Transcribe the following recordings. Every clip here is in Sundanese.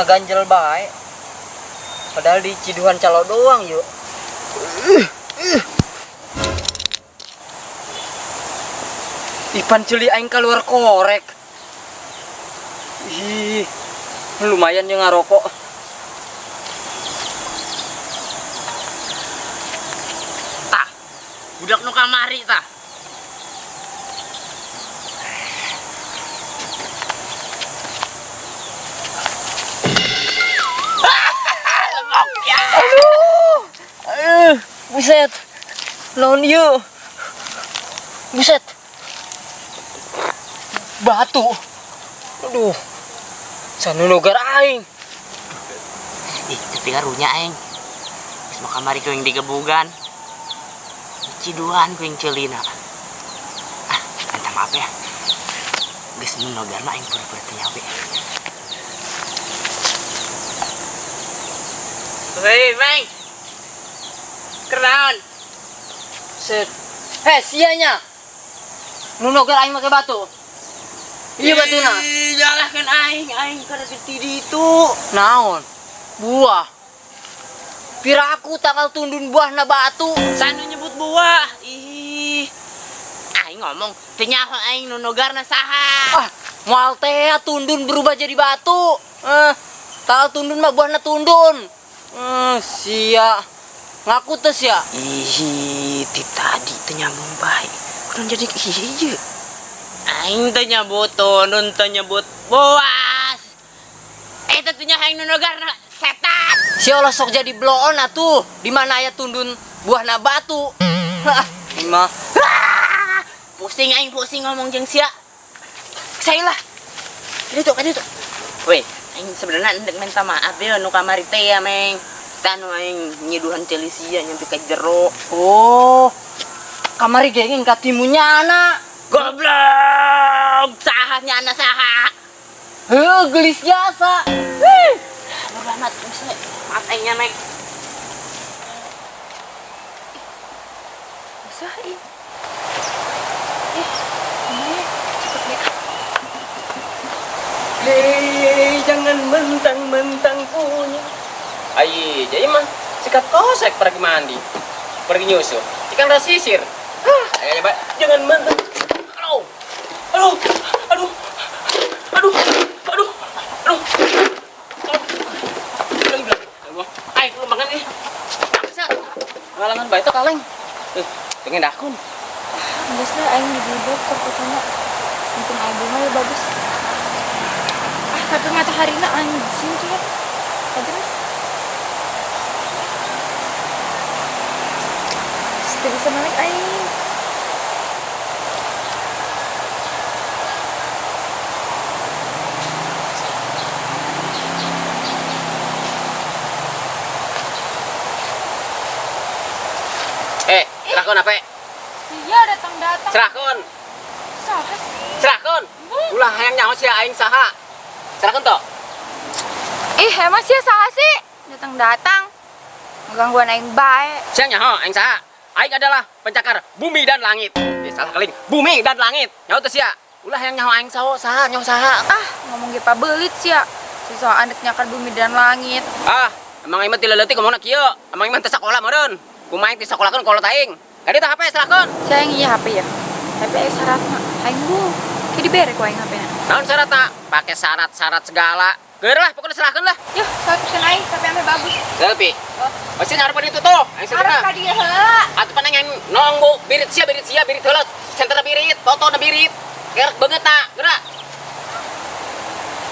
Ngaganjel bae. Padahal di Ciduhan calo doang yuk. Ipan ceuli aing keluar korek. Ih, lumayan ya ngarokok. Tah, budak nu kamari tah. Aduh, aduh, buset. Naon ieu? Buset. Batu. Aduh. Sanunogar aing. Ih, tapi karunya aing. Geus mah kamari kuing digebugan. Ciduhan kuing ceulina. Ah, minta maaf ya. Geus nunogar mah aing pura-pura teu nyawe. Hei, Meng. Kenaon? Buset. Heh, sianya. Nunogar aing make batu. Iya batuna. Ih, nyalahkan aing, aing kada di ditu. Naon? Buah. Piraku takal tundun buahna batu. Sanu nyebut buah. Ih. Aing ngomong, teu nyaho aing nunogarna saha. Ah, moal teh tundun berubah jadi batu. Eh, takal tundun mah buahna tundun. Eh, sia. Ngaku teh sia. Ih, ti tadi teu nyambung bae. Kudu jadi ieu. Aing teu nyebut tundun, teu nyebut buas. Eh, teu nyaho aing nunogarna setan. Si Allah sok jadi bloon atuh. Di mana aya tundun buahna batu. Hah, ini mah. Ah, pusing aing, pusing ngomong jeung sia. Saya lah. Kaditu, kaditu. Weh, aing sebenarnya hendak minta maaf ya nu kamari teh ya, Meng. Tanu aing nyiduhan ceuli sia nyampe ka jero. Oh. Kamari gengeng katimunya anak. Goblok! Saha nya anak saha? Heuh, gelis jasa. Wih. Bodo amat, misalnya. Maaf aingnya, Meng. Usah ih. Eh, ini cepet deh. Hei, jangan mentang-mentang punya. Ayi, jadi mah sikat kosek pergi mandi, pergi nyusu. Ikan rasisir. Ah, ayo coba. Jangan mentang. Aduh, aduh, aduh, aduh, aduh, aduh. Ayo, lu makan nih. Bangsat. Ngalangan bae teh kaleng. Pengen dakun. Geus lah aing dibubuk ke fotona. Untung albumnya ya bagus. Ah, tapi mataharinya anjing tuh ya. Tadi mah. Tidak bisa balik aing. Serahkan apa? Iya, datang-datang. Serahkan. Saha sih? Serahkan. Ulah hayang nyaho sia aing saha. Serahkan toh. Ih, emang sia saha sih? Datang-datang. Gangguan aing bae. Sia nyaho aing saha? Aing adalah pencakar bumi dan langit. Salah keling. Bumi dan langit. Nyaho teh sia. Ulah hayang nyaho aing saha, saha nyaho saha. Ah, ngomong ge pabelit sia. Susah anak nyakar bumi dan langit. Ah, emang aing mah ti leutik ngomongna kieu. Emang aing mah teu sakola meureun. Kumaha aing teu sakolakeun kolot aing. Kadi tah HP serahkeun. Sia yang iya HP ya. HP aya syaratna. Aing bu, kayak dibere ku aing HP-na. Naon syaratna? Pake syarat-syarat segala. Geura lah, pokoknya serahkeun lah. Yuh, 100% aing, tapi ampe bagus. Selfie. Oh. Pasti ngarepan itu tuh. Aing Ngarep sebenarnya. ka dieu heula. Atuh pan aing nonggo birit sia, birit sia, birit heula. Senterna birit, fotona birit. Gerek beungeut na, geura.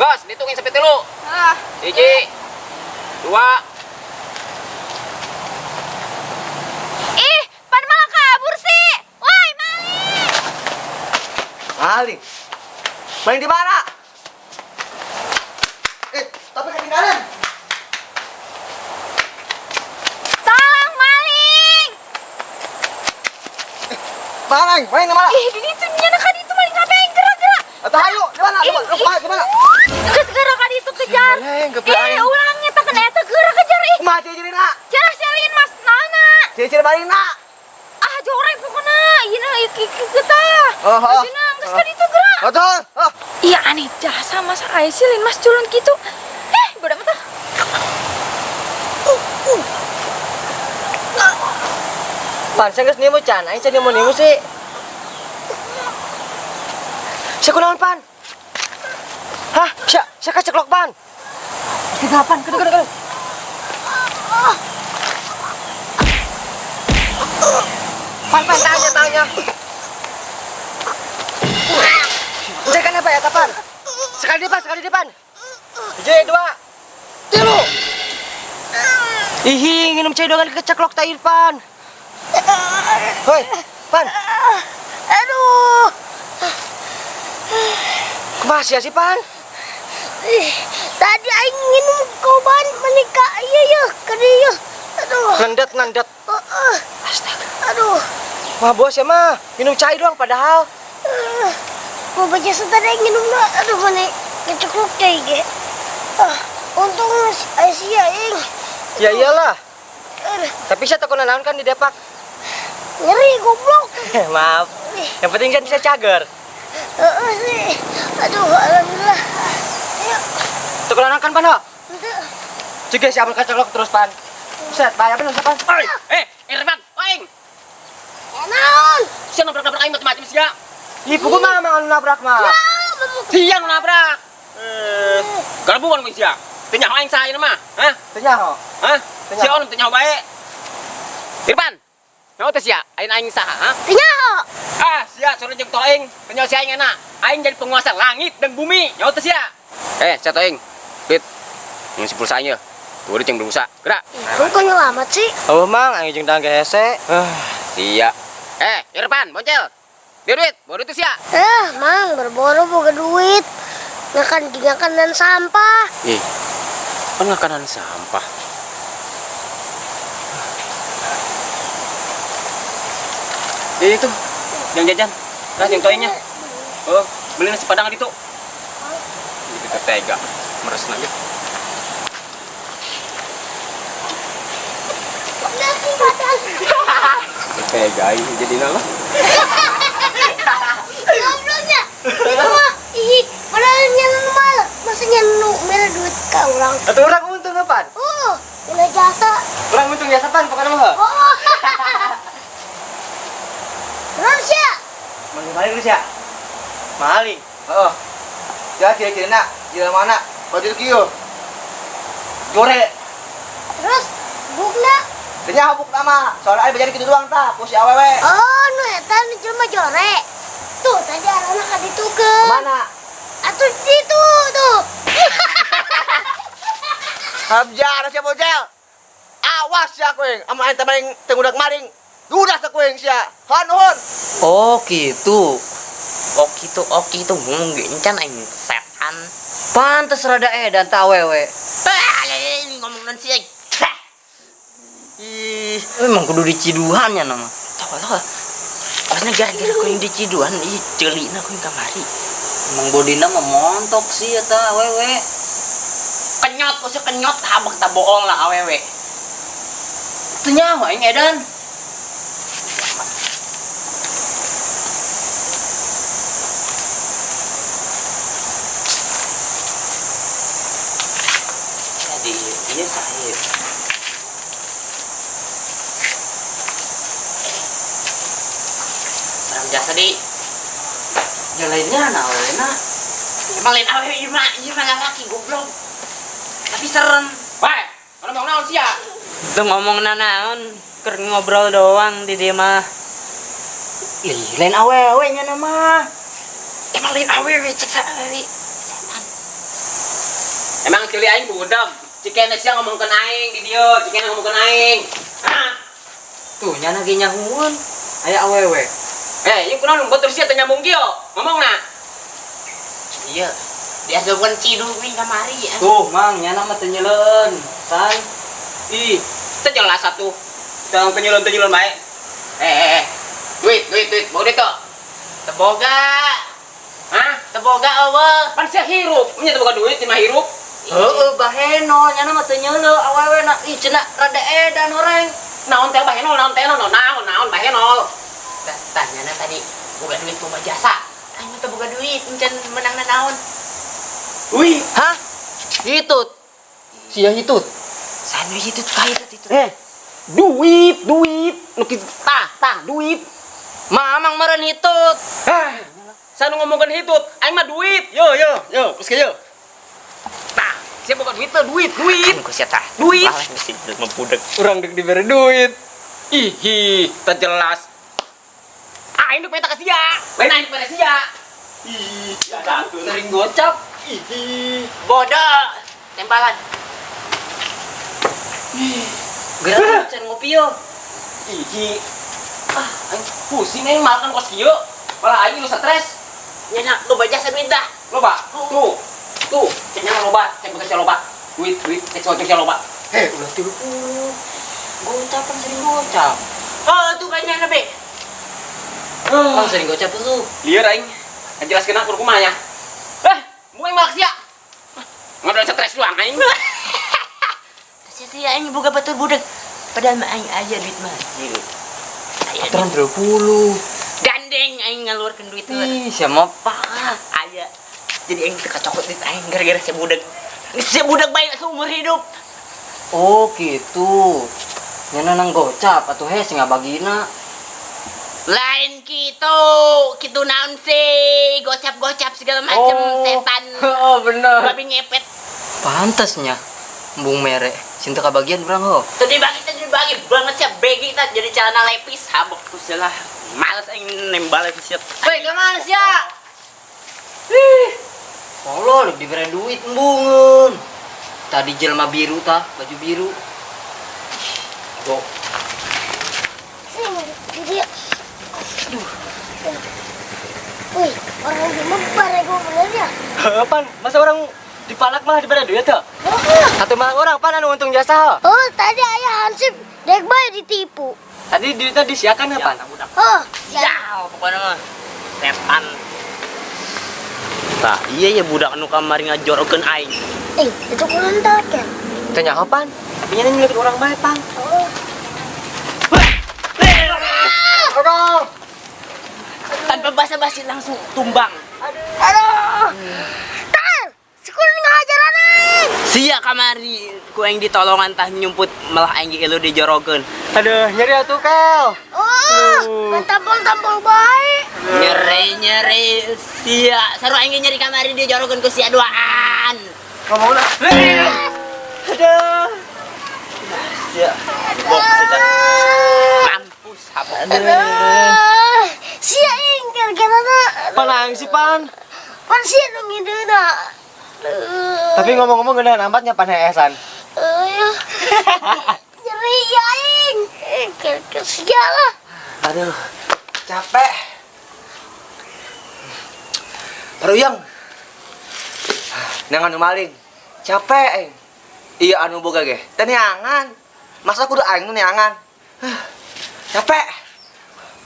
Bos, ditungin sampai 3. Ah. 1, 2. Ih, pan malah kabur sih. Woi, maling. Maling. Maling di mana? Tapi ketinggalan. Tolong maling. Maling, maling di mana? Ih, di ditu nya ka ditu maling HP aing gerak-gerak. Atau hayu, di mana? Di mana? Di mana? Geus gerak ka ditu kejar. Maling, geblek aing. Ulangnya tak kena eta gerak kejar ih. Kumaha ciri-cirina? Cerah sialin Mas Nana. Ciri-ciri malingna. Ah, joreng pokona. Ieu na ieu kieu tah. Oh, oh. Bajuna geus ka ditu gerak. Betul. Oh. Iya aneh jasa masa aya sih lain Mas culun kitu. Bodoh amat. Pan, saya geus nemu can, aing can nemu-nemu sih. Sia kunaon, Pan? Hah? Sia, sia kaceklok, Pan. Astaga, Pan, kena kena kena. Pan, pan, tanya, tanya. Cek apa ya, kapan? Sekali depan, sekali depan. Hiji, dua, tilu. Ihi, nginum cai doang keceklok ta Irfan. Hoi, Pan. Aduh. Kumaha sia sih, Pan? Ih, tadi aing minum koban menikah iya ya, ke dia. Aduh. Nendet, nendet. Heeh. Astaga. Aduh. Wah, bos ya mah, minum cai doang padahal. Mau baca tadi aing minum na. Aduh, mana keceklok cai ge. Ah, untung sia aing. Ya iyalah. Aduh, Tapi saya takut naon kan di Depak. ngeri goblok. Maaf. Yang penting kan bisa cager. Heeh sih. Aduh, alhamdulillah. Ayo, Takut naon kan, Pan? Ho? untuk. Juga siapa keceklok terus, Pan. Buset, bahaya bener, Pan. Oi, eh, Irfan, aing. Naon? Sia nabrak-nabrak aing macam-macam sia. Ih, pukul mah emang anu nabrak mah. Sia nu nabrak. Eh, garabuan ku sia. Teu nyaho aing saha ieu mah? Hah? Teu nyaho. Hah? Teu nyaho. Sia anu teu nyaho bae. Irfan, nyaho teh sia? Aing aing saha, ha? Teu nyaho. Ah, sia sono jeung toing. Teu nyaho sia aing enak. Aing jadi penguasa langit dan bumi. Nyaho teh sia? Eh, sia toing. Duit. Yang si pulsa aing ye. Tuh jeung berusaha. Gerak. Kamu kok nyelamat sih? Oh, mang, aing jeung dang hese. Ah, Sia. Eh, Irfan, boncel. Dia duit, bawa duit sia. Eh, mang, berboro boga duit. Ngakan ngakanan sampah. Ih, kan makanan sampah. Ini tuh, yang jajan. Nah, yang toinya. Oh, beli nasi padang itu. Gitu tega, meres lagi. Nasi padang. Tega ini jadi nala. Gobloknya. Wah, ih, padahal nyen malah. Masa nyen merah duit ke orang. Atau orang untung Pan? Oh, udah jasa. Orang untung jasa, Pan, pokoknya mah. Oh. Terus ya? Maling maling terus ya? Maling. Heeh. Ya kira-kira nak, kira mana? Baju kieu. Jore. Terus bukna. Tanya buk nama. Soalnya aing bejari kitu doang tah, ku si awewe. Oh, nu eta nu jelema jore. Tuh, tadi arahna ka ditu ke. Mana? Atuh ditu tuh. Habjar sia bocil. Awas sia kuing, amun aing teh maling teu ngudak maling. Dudas teh kuing sia. Hon hon. Oh, gitu. Oh gitu, ngomong ge encan aing setan. Pantes rada edan ta awewe. Ah, ngomong non sih. Ih, memang kudu diciduhan ya nama. Tahu lah. Pasnya gara-gara ku yang diciduhan, ih ceulina ku yang kamari. Emang bodina mah montok sih eta awewe. Kenyot, kok kenyot habak tak bohong lah awewe. Teu nyaho aing edan. Jadi iya saya. Serem jasa di. Ya lainnya na awewe na. Emang lain awewe ieu mah laki goblok. Tapi serem. Wah, mana mau naon sia? Tuh ngomong nanaon, keur ngobrol doang di dia mah. Ih, lain awewe nya na mah. Emang lain awewe cek awewe. Setan. Emang ceuli aing budak. Cikene sia ngomongkeun aing di dieu, cikene ngomongkeun aing. Hah? Tuh nya ge nyahueun. Aya awewe. Eh, ieu kunaon batur sia teu nyambung kieu? Ngomongna. Iya. Dia bukan cidu kuing kamari ya. Tuh, Mang, nya mah teu nyeuleun. San. Ih, teu jelas atuh. Jangan penyulun-penyulun bae. Eh, eh, eh. Duit, duit, duit. Bawa duit tuh. Teboga. Hah? Teboga eueuh. Pan sia hirup. Nya teu boga duit, mah hirup. Heeh, baheno nya mah teu nyeuleu awewe na. Ih, cenah rada edan horeng. Naon teh bahenol, naon teh naon, naon, naon bahenol. Tanya na tadi boga duit boga jasa. Aing mah teu boga duit, encan menang naon. Wih, Hah? Hitut. Sia hitut. Sanu hitut ka hitut hitut. Eh, Duit, duit. Nu kitu tah, tah, duit. Mamang meureun hitut. Ah, saya nu ngomongkeun hitut, aing mah duit. Yo, yo, yo, geus yo. Tah, sia boga duit teh, duit, duit. Ku sia tah. Duit. Malah bisi mabudeg. Urang dek dibere duit. Ih, tak jelas. Aing dek minta ka sia. Lain aing dek sia. Ih, ya Sering gocap. Ih, Bodoh. Tembalan. Gerak can ngopi yo. ih. Ah, aing pusing aing makan kos kieu. Malah aing nu stres. Nya nak loba jasa duit dah. Loba. Tuh. Tuh, ceknya loba, cek bekas loba. Duit, duit, cek cek loba. Hei, ulah 30. Gocap kan sering gocap. Oh, tuh kayaknya be. Bang sering gocap tuh. Lieur aing. Ngajelaskeun aku kumaha nya. Eh, mau aing malak sia. Ngobrol stres doang aing. Sia-sia aing boga batur budeg. Padahal mah aing aya duit mah. Aya Aturan duit. 30. Gandeng aing ngaluarkeun duit heula. Ih, siapa pak? Aya. Jadi aing teu kacokot duit aing gara-gara sia budeg. Sia budeg bae seumur hidup. Oh gitu. Nyana nang gocap atuh heh sing ngabagina. Lain gitu, gitu naon sih, gocap-gocap segala macem setan. Oh bener. Babi ngepet. Pantesnya embung mere. Cinta kabagian urang ho. Tuh dibagi banget sih begi ta jadi celana lepis habok ku lah. Males aing nembal lagi siap. Woi, kemana sih ya? Ih, tolol diberi duit embungeun. Tadi jelma biru tah, baju biru. Go. Sini, jadi. Aduh. Wih, orang di mebar ya gue bener ya. Heuh, pan, masa orang dipalak malah diberi duit tuh? Oh, Atau malah orang pan anu untung jasa. oh, tadi ayah Hansip dek bae ditipu. Tadi duitnya disiakan ya, pan? Oh, ya. Ya, pokoknya mah setan. Tah, iya ya budak anu kamari ngajorokeun aing. Eh, itu kurang kan? Tanya apa, pan? Tapi nya nyelekit orang bae, pan. Oh, Aduh. Tanpa basa-basi langsung tumbang. Aduh. Tal, sekolah ngajar aing. Sia kamari ku aing ditolongan tah nyumput malah aing ge elu dijorokeun. Aduh, nyeri atuh, Kel. Oh, main tampol-tampol bae. Nyeri nyeri sia. Saru aing ge nyeri kamari dijorokeun ku sia duaan. Ngomong lah. Aduh. Sia. Bok sia. Mampus habok. Aduh. Sia aing gara-gara na. Panang sih, pan. Pan sia dong itu na. Aduh. Tapi ngomong-ngomong geuna nampaknya pan heesan. Aduh. Nyeri ya aing. Gara-gara sia lah. Aduh, capek. Paruyang. Nang anu maling. Capek aing. Iya anu boga ge. Teh neangan. Masa kudu aing nu neangan. Huh, capek.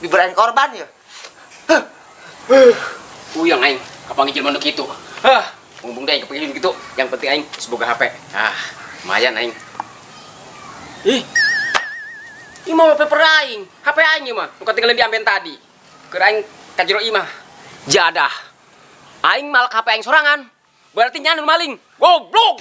Diberain korban ya. Uyang aing, kapanggih jelema nu kitu. Hah, mumpung deh aing kapanggih nu kitu. Yang penting aing semoga HP. Ah, lumayan aing. Ih. Ini mau paper aing, HP aing ieu mah. Nu katinggalan di amben tadi. Keur aing ka jero imah. Jadah. Aing malak HP aing sorangan. Berarti nya nu maling. Goblok.